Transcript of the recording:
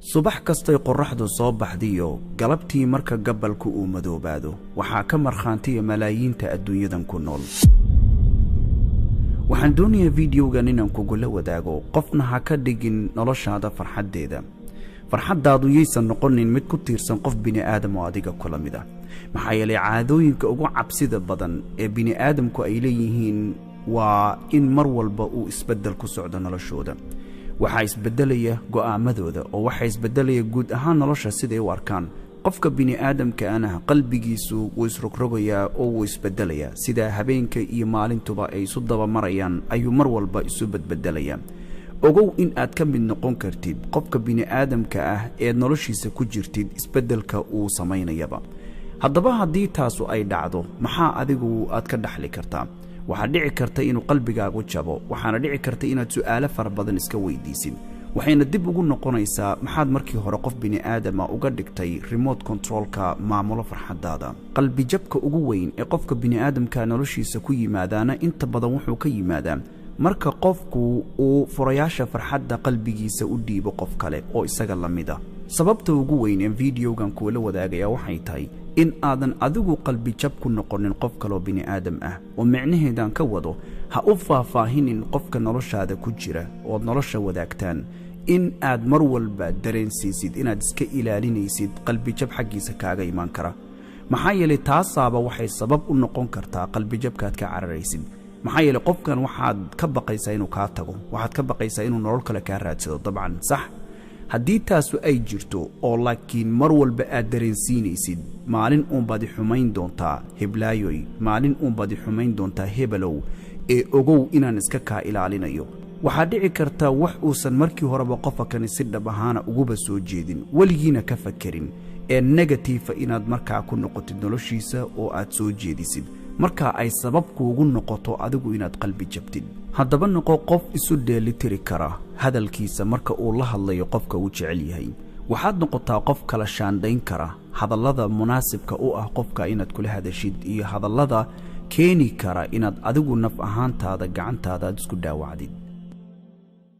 Subax kastay qorraxdu soo baxdiyo galabtii marka gabalku uu madoobaado, waxaa ka markhaantiya malaayiinta adduunyadan ku nool. Waxaan doonayaa videogan inaan kugula wadaago: qofna ha ka dhigin noloshaada farxaddeeda. Farxaddaadu yaysan noqonin mid ku tiirsan qof bini'aadam oo adiga kula mid ah, maxaa yeelay caadooyinka ugu cabsida badan ee bini'aadamku ay leeyihiin waa in mar walba uu isbeddel ku socdo noloshooda. Waxaa isbeddelaya go'aamadooda oo waxaa isbeddelaya guud ahaan nolosha siday u arkaan. Qofka bini'aadamka ana qalbigiisu wuu isrogrogayaa oo wuu isbeddelayaa. Sida habeenka iyo maalintuba ay isu dabamarayaan ayuu mar walba isu badbedelayaa. Ogow in aad ka mid noqon kartid qofka bini'aadamka ah eed noloshiisa ku jirtid isbeddelka uu samaynayaba. Haddaba haddii taasu ay dhacdo, maxaa adigu aad ka dhaxli kartaa? Waxaa dhici karta inuu qalbigaagu jabo, waxaana dhici karta inaad su'aalo fara badan iska weydiisid, waxayna dib ugu noqonaysaa: maxaad markii hore qof bini'aadama uga dhigtay remote controlka maamulo farxaddaada? Qalbijabka ugu weyn ee qofka bini'aadamka noloshiisa ku yimaadaana inta badan wuxuu ka yimaadaa marka qofku uu furayaasha farxadda qalbigiisa u dhiibo qof kale oo isaga la mid ah. Sababta ugu weyn ee videogan kuula wadaagaya waxay tahay in aadan adigu qalbijab ku noqonin qof kaloo bini'aadam ah, oo micnaheedaan ka wado ha u faahfaahinin qofka noloshaada ku jira ood nolosha wadaagtaan in aad mar walba dareensiisid inaad iska ilaalinaysid qalbijab xaggiisa kaaga imaan kara, maxaa yeelay taasaaba waxay sabab u noqon kartaa qalbijabkaad ka cararaysid. Maxaa yeelay qofkan waxaad ka baqaysaa inuu kaa tago, waxaad ka baqaysaa inuu nolol kale kaa raadsado. Dabcan sax haddii taasu ay jirto oo laakiin mar walba aad dareensiinaysid: maalin uunbaad i xumayn doontaa, heblaayoy, maalin uunbaad i xumayn doontaa, hebelow, ee ogow inaan iska kaa ilaalinayo, waxaa dhici karta wax uusan markii horeba qofa kani si dhab ahaana uguba soo jeedin, weligiina ka fakerin ee negative ah, inaad markaa ku noqotid noloshiisa oo aad soo jeedisid, marka ay sabab kuugu noqoto adigu inaad qalbi jabtid. Haddaba noqo qof isu dheelitiri kara hadalkiisa marka uu la hadlayo qofka uu jecel yahay. Waxaad noqotaa qof kala shaandhayn kara hadallada munaasibka u ah qofka inaad kula hadashid iyo hadallada keeni kara inaad adigu naf ahaantaada gacantaada aad isku dhaawacdid.